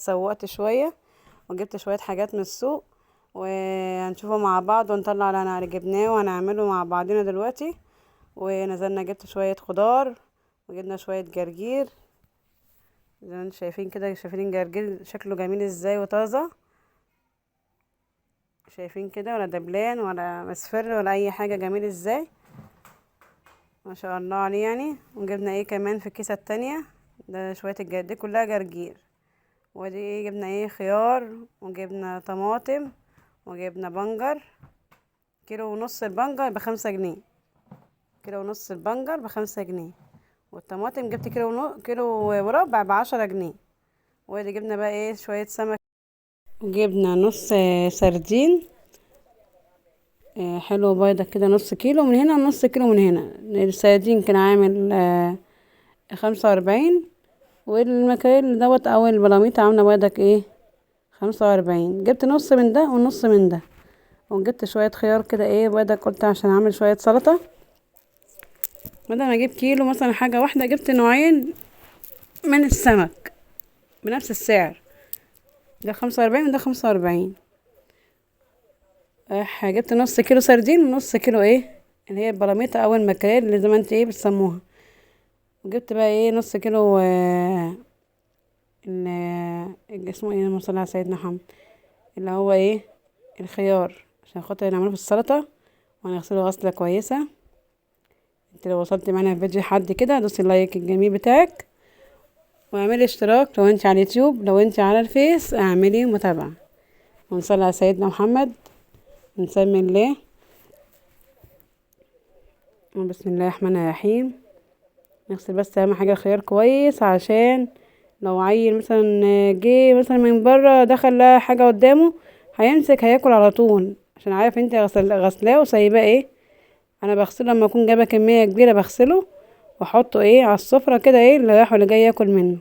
اتسوقت شوية وجبت شوية حاجات من السوق، وهنشوفه مع بعض ونطلع اللي انا جبناه وهنعمله مع بعضنا دلوقتي. ونزلنا جبت شوية خضار وجبنا شوية جرجير زي ما انتم شايفين كده. شايفين الجرجير شكله جميل ازاي وطازه، شايفين كده، ولا دبلان ولا مصفر ولا اي حاجة، جميل ازاي ما شاء الله عليه يعني. وجبنا ايه كمان في الكيسة التانية ده شوية الجرجير، دي كلها جرجير. ودي ايه جبنا ايه خيار، وجبنا طماطم، وجبنا بنجر. كيلو ونص البنجر ب5 جنيه، كيلو ونص البنجر ب5 جنيه. والطماطم جبت كيلو وربع ب10 جنيه. وادي جبنا بقى ايه شوية سمك، وجبنا نص سردين، حلو بيضة كده، نص كيلو من هنا ونص كيلو من هنا. السردين كان عامل 45، والمكاريل دوت او البلاميطة عاملة بيضك ايه 45. جبت نص من ده ونص من ده. وجبت شوية خيار كده ايه بيضك، قلت عشان اعمل شوية سلطة، بدل ما اجيب كيلو مثلا حاجة واحدة جبت نوعين من السمك بنفس السعر، ده 45 وده 45. جبت نص كيلو سردين ونص كيلو ايه اللي هي البلاميطة او المكاريل اللي زي ما انت ايه بتسموها. وجبت بقى ايه نص كيلو، اسمه ايه، اللهم صل على سيدنا محمد، اللي هو ايه الخيار، عشان خاطر نعمله في السلطة وهنغسله غسلة كويسة. انت لو وصلتي معانا في فيديو حد كده دوسي اللايك الجميل بتاعك، واعملي اشتراك لو انت على اليوتيوب، لو انت على الفيس اعملي متابعة. ونصلي على سيدنا محمد، نسمي الله، بسم الله الرحمن الرحيم. نغسل بس اهم حاجة الخيار كويس، عشان لو عيل مثلا جه مثلا من بره دخل لها حاجة قدامه هيمسك هياكل على طول، عشان عارف انت غسلاه وسايباه ايه. انا بغسله لما اكون جايبه كمية كبيرة بغسله واحطه ايه على السفرة كده، ايه اللي رايح واللي جاي ياكل منه.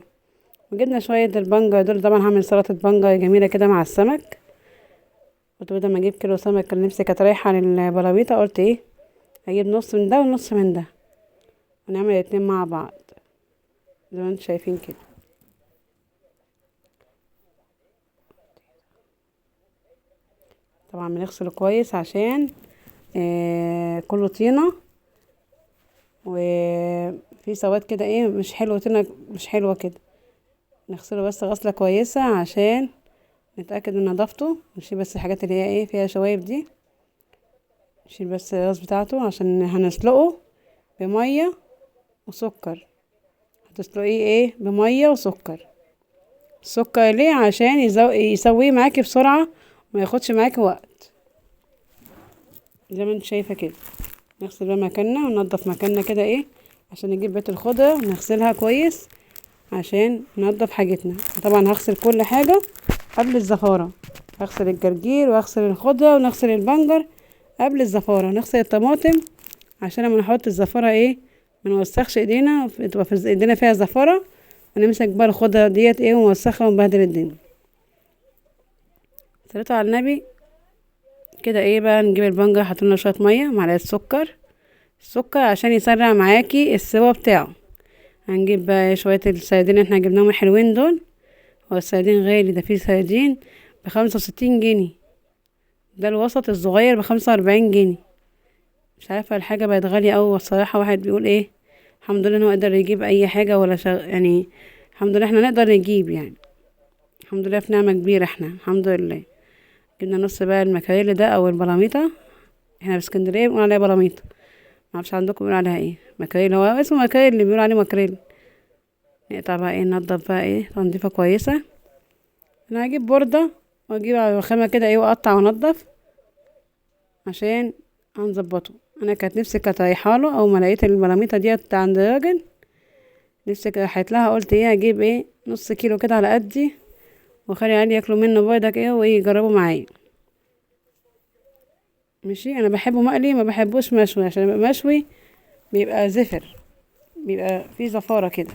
وجبنا شوية البنجر دول، طبعا هعمل سلطة بنجر جميلة كده مع السمك. قلت بدل ما اجيب كيلو سمك كان نفسي كانت رايحة للبلاميطه، قلت ايه اجيب نص من ده ونص من ده ونعمل الاتنين مع بعض زي ما انتم شايفين كده. طبعا بنغسله كويس عشان كله طينه، وفي سواد كده ايه مش حلو، طينه مش حلوة كده. نغسله بس غسله كويسة عشان نتاكد من نظافته، نشيل بس الحاجات اللي هي ايه فيها شوايب دي، نشيل بس الراس بتاعته عشان هنسلقه بميه وسكر. هتسلقيه ايه بميه وسكر. السكر ليه؟ عشان يسويه معاكي بسرعة وما ياخدش معاكي وقت زي ما انت شايفه كده. نغسل بقى مكاننا وننضف مكاننا كده ايه عشان نجيب بيت الخضرة ونغسلها كويس عشان ننضف حاجتنا. طبعا هغسل كل حاجة قبل الزفاره، هغسل الجرجير واغسل الخضرة ونغسل البنجر قبل الزفاره، ونغسل الطماطم عشان لما نحط الزفاره ايه ما نوسخش ايدينا، تبقى في ايدينا فيها زفاره، ونمسك بقى الخضرة ديت ايه ونوسخها ونبهدل الدنيا. صليتوا على النبي كده. ايه بقى نجيب البنجر، حطينا شوية مية معلقه سكر، السكر عشان يسرع معاكي السوا بتاعه. هنجيب بقى شوية السردين اللي احنا جبناهم الحلوين دول. هو السردين غالي، ده فيه سردين ب65 جنيه، ده الوسط الصغير ب45 جنيه. مش عارفه الحاجة بقت غالية قوي الصراحة. واحد بيقول ايه الحمد لله ان هو قدر يجيب اي حاجة ولا يعني الحمد لله احنا نقدر نجيب يعني، الحمد لله في نعمه كبيرة احنا الحمد لله. جبنا نص بقى المكاريل ده او البلاميطه، احنا في اسكندرية بنقول عليها بلاميطه، معرفش عندكم بيقولوا عليها ايه. مكاريل هو اسمه مكاريل، اللي بيقولوا عليه مكاريل. نقطع بقى ايه، ننضف بقى ايه تنظيفه كويسة. انا هجيب بورده واجيب على الرخامه كده ايه واقطع وانضف عشان هنظبطه. انا كانت نفسي كانت رايحة له، اول ما لقيت البلاميطه ديت عند الراجل نفسي راحت لها، قلت ايه اجيب ايه نص كيلو كده على قدي واخلي عيالي ياكلوا منه بيضك ايه ويجربوا معايا. ماشي، انا بحبه مقلي ما بحبوش مشوي، عشان يبقى مشوي بيبقى زفر، بيبقى فيه زفاره كده.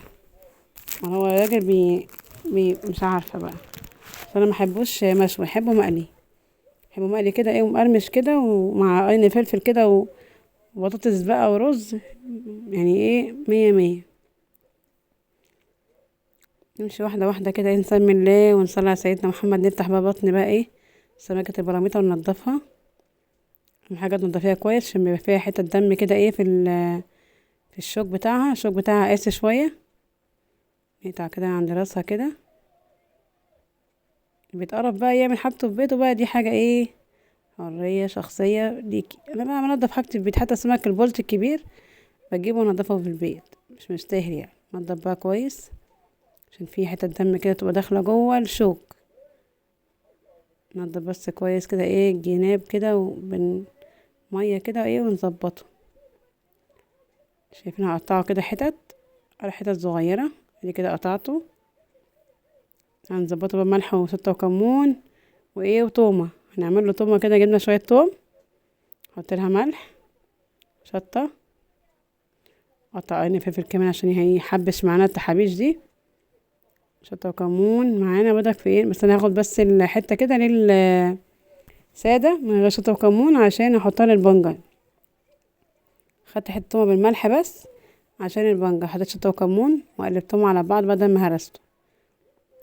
ما هو الراجل بي مش عارفه بقى، بس انا ما بحبوش مشوي، بحبه مقلي. بحبه مقلي كده ايه ومقرمش كده ومع قرن فلفل كده وبطاطس بقى ورز، يعني ايه مية مية. نمشي واحدة واحدة كده، نسمي الله ونصلي على سيدنا محمد. نفتح بقى بطن بقى ايه سمكة البلاميطه وننضفها. اهم حاجة تنضفيها كويس عشان بيبقى فيها حتة دم كده ايه في الشوك بتاعها. الشوك بتاعها قاسي شوية، نقطع كده عند راسها كده. بيتقرف بقى يعمل حاجته في بيته بقى، دي حاجة ايه حرية شخصية ليكي. انا بقى بنضف حاجتي في البيت، حتى سمك البولت الكبير بجيبه ونضفه في البيت، مش مستاهل يعني. نضف بقى كويس عشان في حتة دم كده تبقى داخله جوه الشوك. نضف بس كويس كده ايه الجناب كده وبالميه كده ايه ونظبطه. شايفين هقطعه كده حتت على حتت صغيرة، ادي كده قطعته. هنظبطه بملح وشطه وكمون وايه وتومه. هنعمل له تومة كده، جبنا شوية توم نحط لها ملح شطه، قطع قرن فلفل كمان عشان هيحبش معانا التحابيش دي. شطه وكمون معانا بدك في ايه، بس انا هاخد بس الحتة كده للسادة من غير شطه وكمون عشان احطها للبنجر. خدت حتة تومة بالملح بس عشان البنجر، حطيت شطه وكمون وقلبتهم على بعض بدل ما هرسته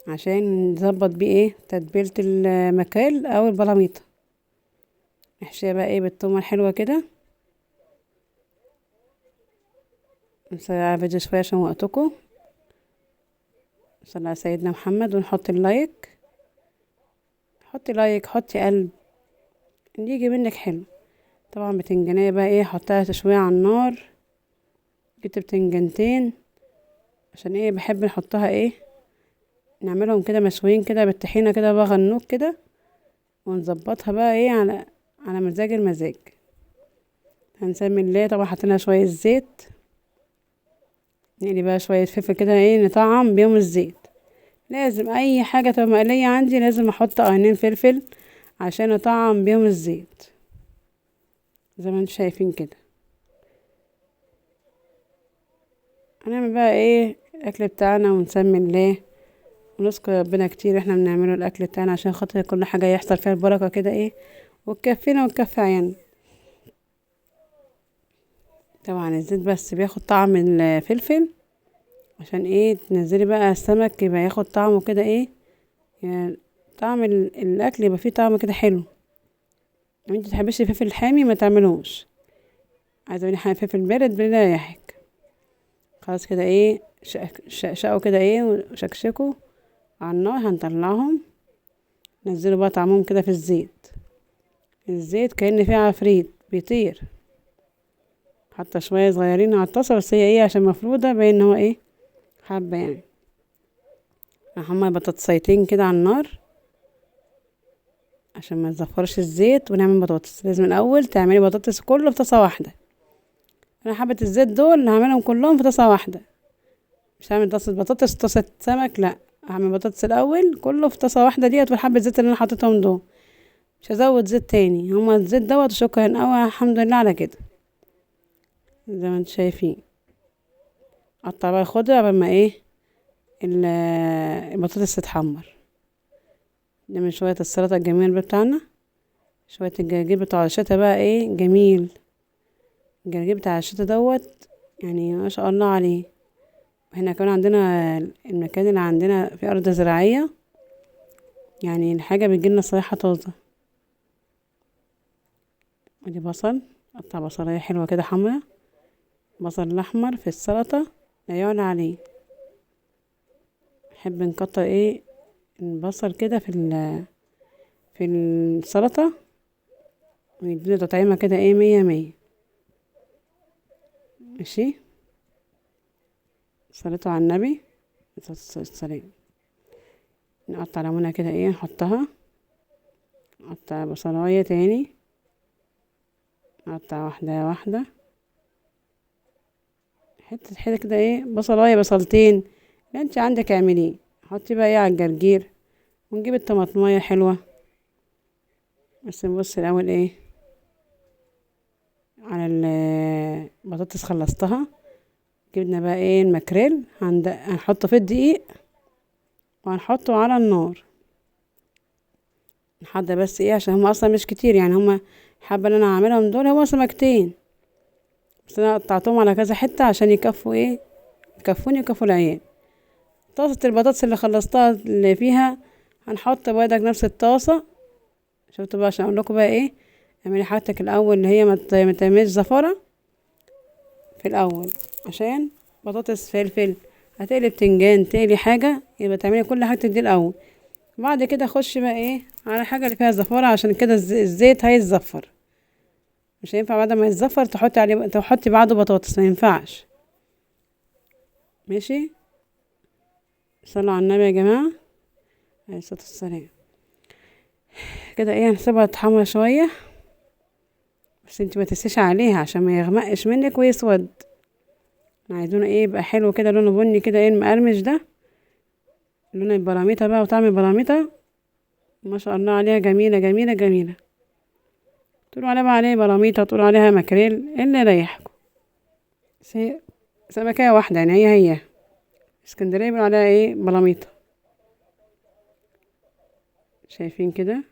عشان نظبط بيه ايه تتبيله المكال او البلاميطه. نحشيها بقى ايه بالتومه الحلوة كده. نسرع الفيديو شوية عشان وقتكم. صلى على سيدنا محمد ونحط ال like، حطي like حطي قلب اللي يجي منك حلو. طبعا بتنجانيه بقى ايه حطها تشويه على النار، جبت بتنجانتين عشان ايه بحب نحطها ايه نعملهم كده مشويين كده بالطحينه كده بغنوج كده، ونظبطها بقى ايه على مزاج المزاج. هنسمي الله. طبعا حطينا شوية زيت، نقلي بقى شوية فلفل كده ايه نطعم بيهم الزيت. لازم اي حاجة تبقى مقلية عندي لازم احط قرنين فلفل عشان اطعم بيهم الزيت زي ما انتم شايفين كده. هنعمل بقى ايه الاكل بتاعنا ونسمي الله ونذكر ربنا كتير. احنا بنعمله الاكل بتاعنا عشان خاطر كل حاجة يحصل فيها البركة كده ايه وتكفينا وتكفي عيالنا. طبعا الزيت بس بياخد طعم الفلفل عشان ايه تنزلي بقى السمك يبقى ياخد طعمه كده ايه، يعني طعم الاكل يبقى فيه طعم كده حلو. لو انت متحبيش الفلفل الحامي ما تعملوش، عايزه تعملي فلفل بارد بيريحك. خلاص كده ايه شقشقوا كده ايه وشكشكوا على النار. هنطلعهم نزلوا بقى طعمهم كده في الزيت. الزيت كأن فيه عفريت بيطير. حتى شوية صغيرين على الطاسه، بس هي ايه عشان مفروده باين ان هو ايه حبه يعني. هحمر بطاطسيتين كده على النار عشان ما نزفرش الزيت ونعمل بطاطس. لازم الاول تعملي بطاطس كله في طاسه واحدة. انا حبه الزيت دول هعملهم كلهم في طاسه واحدة، مش هعمل طاسه بطاطس طاسه سمك، لا هعمل بطاطس الاول كله في طاسه واحدة ديت، والحبه الزيت اللي انا حطيتهم دول مش هزود زيت تاني، هما الزيت دوت وشكرا قوي الحمد لله على كده. زي ما انتم شايفين قطع بقى الخضرة قبل ما ايه البطاطس تتحمر. نعمل شوية السلطة الجميل بتاعنا، شوية الجرجير بتاع الشتا بقى ايه جميل. الجرجير بتاع الشتا دوت يعني ما شاء الله عليه. احنا كمان عندنا المكان اللي عندنا في ارض زراعية، يعني الحاجة بتجيلنا صيحة طازة. ادي بصل، قطع بصلايه حلوة كده حمرا، بصل الاحمر في السلطة لا يعلى عليه. نحب نكتر ايه البصل كده في السلطة ويدينا تطعيمه كده ايه مية مية. ماشي، صليتوا على النبي السلام. نقطع ليمونه كده ايه نحطها، نقطع بصلايه تاني، نقطع واحدة واحدة حتة حتة كده ايه بصلايه بصلتين اللي انت عندك اعمليه. حطي بقى ايه على الجرجير، ونجيب الطماطمايه حلوة. بس نبص الاول ايه على البطاطس خلصتها. جبنا بقى ايه الماكريل، هنحطه في الدقيق وهنحطه على النار. نحضر بس ايه عشان هما اصلا مش كتير، يعني هما الحبة اللي انا هعملهم دول هما سمكتين بس، انا قطعتهم على كذا حتة عشان يكفوا ايه، يكفوني ويكفوا العيال. طاسة البطاطس اللي خلصتها اللي فيها هنحط بردك نفس الطاسة. شفتوا بقى عشان اقول لكم بقى ايه، اعملي حاجتك الاول اللي هي ما تعملش زفرة في الاول، عشان بطاطس فلفل هتقلي بتنجان تقلي حاجة، يبقى تعملي كل حاجتك دي الاول. بعد كده خش بقى ايه على حاجة اللي فيها زفارة، عشان كده الزيت هيتزفر، مش هينفع بعد ما يتزفر تحطي عليه، تحطي بعده بطاطس، ما ينفعش. ماشي، صلوا على النبي يا جماعة عليه الصلاة والسلام. كده ايه هنسيبها تتحمر شوية، بس انتي ما تنسيش عليها عشان ما يغمقش منك ويسود. احنا عايزينه ايه يبقى حلو كده، لونه بني كده، ايه المقرمش ده، لون البلاميطه بقى وطعم البلاميطه ما شاء الله عليها، جميلة جميلة جميلة. تقولوا عليها بقى عليه بلاميطه، تقولوا عليها ماكريل، اللي يريحكم. بس هي سمكيه واحدة يعني، هي هي اسكندرية بيقولوا عليها ايه بلاميطه. شايفين كده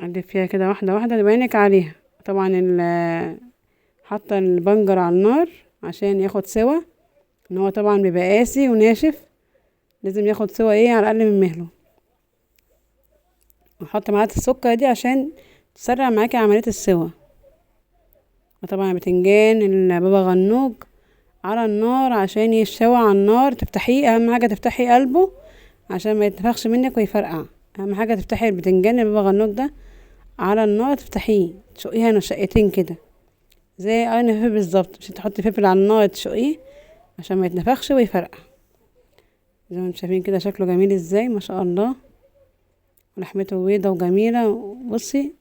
قلب فيها كده واحدة واحدة، تبقى عينك عليها. طبعا حاطه البنجر على النار عشان ياخد سوا، ان هو طبعا بيبقى قاسي وناشف، لازم ياخد سوا ايه على الاقل من مهله. ونحط معلقه السكر دي عشان تسرع معاكي عملية السوا. وطبعا البتنجان البابا غنوج على النار عشان يشوى على النار، تفتحيه اهم حاجة تفتحي قلبه عشان ما يتنفخش منك ويفرقع. اهم حاجة تفتحي البتنجان البابا غنوج ده على النار، تفتحيه تشقيها شقتين كده زي قرن فلفل بالظبط، مش تحطي فلفل على النار تشقيه عشان ما يتنفخش ويفرقع. زي ما انتم شايفين كده شكله جميل ازاي ما شاء الله، ولحمته بيضة وجميلة. بصي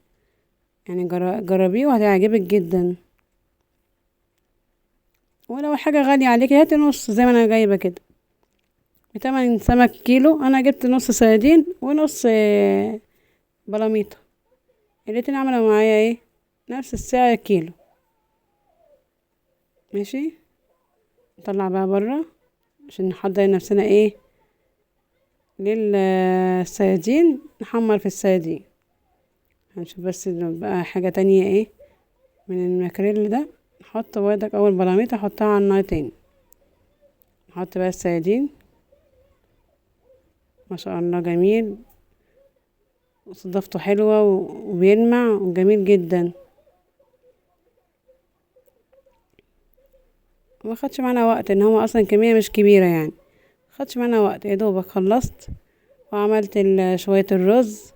يعني جربيه وهتعجبك جدا. ولو حاجة غالية عليكي هاتي نص زي ما انا جايبه كده، بتمن سمك كيلو انا جبت نص صيادين ونص بلاميطه، الاتنين عملوا معايا ايه نفس السعر كيلو. ماشي، نطلع بقى بره عشان نحضر نفسنا ايه للصيادين، نحمر في الصيادين. هنشوف بس بقى حاجة تانية ايه من الماكريل ده. نحط بيضك اول بلاميطه احطها على النار تاني، نحط بقى الصيادين ما شاء الله جميل، وصدفته حلوة وبيلمع وجميل جدا. ما خدش معانا وقت، ان هو اصلا كمية مش كبيرة يعني، خدش معانا وقت، يا دوبك خلصت وعملت شوية الرز.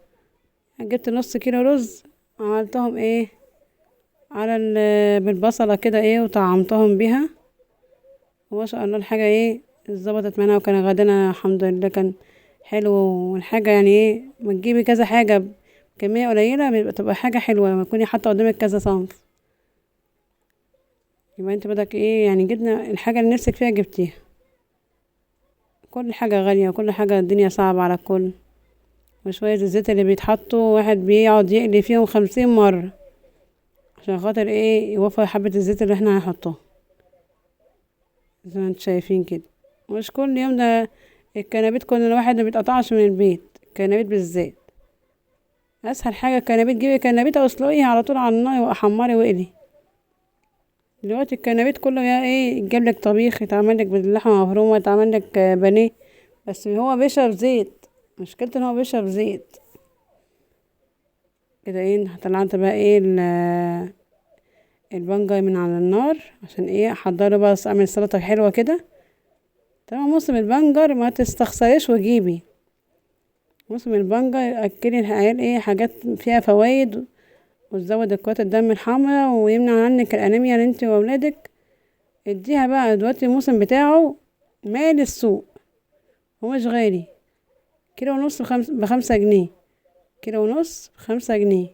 جبت نص كيلو رز عملتهم ايه على بالبصلة كده ايه وطعمتهم بيها، وما شاء الله الحاجة ايه اتظبطت معانا، وكان غدانا الحمد لله كان حلو. والحاجة يعني ايه ما تجيبي كذا حاجة بكمية قليلة بيبقى تبقى حاجة حلوة، لما تكوني حاطة قدامك كذا صنف يبقى انت بدك ايه يعني جبنا الحاجة اللي نفسك فيها جبتيها. كل حاجة غالية وكل حاجة الدنيا صعبة على الكل، وشوية الزيت اللي بيتحطوا واحد بيقعد يقلي فيهم 50 مرة عشان خاطر ايه يوفر حبة الزيت اللي احنا هنحطه زي ما انتم شايفين كده. مش كل يوم ده الكنابيت، كل الواحد ما بيتقطعش من البيت، الكنابيت بالذات اسهل حاجة. الكنابيت جيبي كنابيت او اسلقيها على طول على النار وحمري واقلي. دلوقتي الكنابيت كله يا ايه يتجاب لك طبيخ، يتعمل لك باللحمه مفرومه، يتعمل لك بانيه، بس هو بيشرب زيت، مشكلته ان هو بيشرب زيت كده. ايه طلعت بقى ايه البنجر من على النار عشان ايه احضره بقى، اعمل سلطة حلوة كده. تمام، موسم البنجر ما تستخسريش وجيبي موسم البنجر، اكلي العيال ايه حاجات فيها فوايد وتزود الكرات الدم الحمراء ويمنع عنك الانيميا اللي انت واولادك. اديها بقى دلوقتي الموسم بتاعه مال السوق، هو مش غالي، كيلو ونص ب5 جنيه، كيلو ونص ب5 جنيه،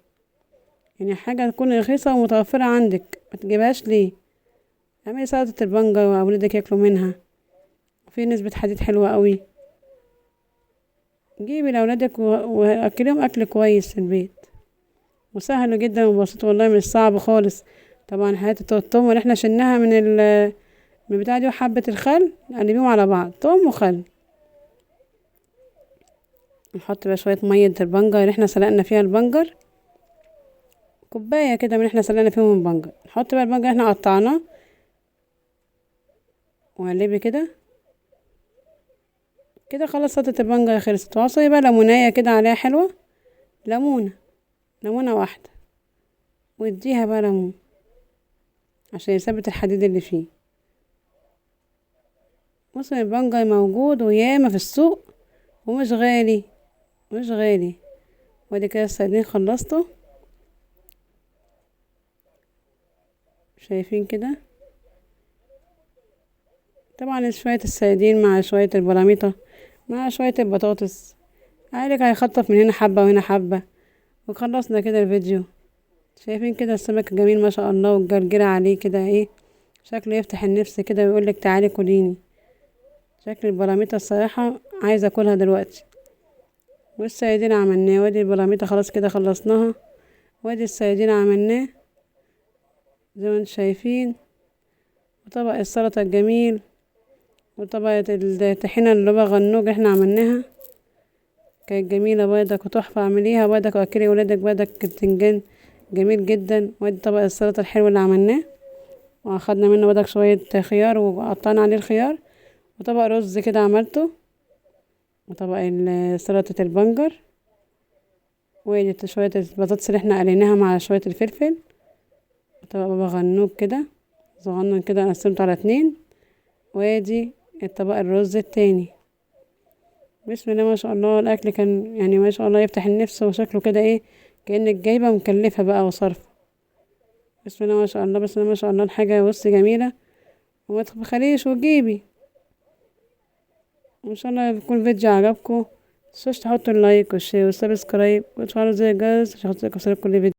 يعني حاجة تكون رخيصة ومتوفرة عندك ما تجيبهاش ليه. اعملي سلطة البنجر واولادك ياكلوا منها، وفي نسبة حديد حلوة قوي. جيبي لاولادك واكليهم اكل كويس في البيت، وسهل جدا وبسيط والله مش صعب خالص. طبعا حتة التوم اللي احنا شلناها من البتاع دي وحبة الخل نقلبيهم على بعض، توم وخل. نحط بقى شوية مية البنجر اللي احنا سلقنا فيها البنجر، كوباية كده من اللي احنا سلقنا فيهم البنجر. نحط بقى البنجر اللي احنا قطعناه وقلبي كده. كده خلاص سلطة البنجر خلصت. وعصري بقى ليمونية كده عليها حلوة، ليمونة، ليمونة واحدة، واديها بقى ليمون عشان يثبت الحديد اللي فيه. موسم البنجر موجود وياما في السوق ومش غالي، مش غالي. وادي كده السردين خلصته، شايفين كده. طبعا شوية السردين مع شوية البلاميطة مع شوية البطاطس، عقلك هيخطف من هنا حبة وهنا حبة. وخلصنا كده الفيديو. شايفين كده السمك جميل ما شاء الله، والجرجير عليه كده ايه شكله يفتح النفس كده ويقولك تعالي كليني. شكل البلاميطة الصراحة عايزة اكلها دلوقتي. والسردين عملناه، وادي البلاميطة خلاص كده خلصناها، وادي السردين عملناه زي ما انتم شايفين. وطبق السلطة الجميل، وطبقة الطحينة اللي بابا غنوج احنا عملناها كانت جميلة بيضك وتحفة. اعمليها بيضك واكلي ولادك بيضك بتنجان جميل جدا. وادي طبق السلطة الحلو اللي عملناه، واخدنا منه بيضك شوية خيار وقطعنا عليه الخيار، وطبق رز كده عملته، وطبق سلطة البنجر، وادي شوية البطاطس اللي احنا قليناها مع شوية الفلفل، وطبق بابا غنوج كده صغنن كده قسمته على 2، وادي الطبق الرز التاني. بسم الله ما شاء الله، الاكل كان ما شاء الله يفتح النفس، وشكله كده ايه كأنك جايبه مكلفه بقى وصرفه. بسم الله ما شاء الله، بسم الله ما شاء الله، الحاجه بصي جميله وما تبخليش وتجيبي. وان شاء الله يكون الفيديو عجبكم، متنسوش تحطوا ال like وال share وال subscribe وتفعلوا زر الجرس عشان يوصلكم كل فيديو.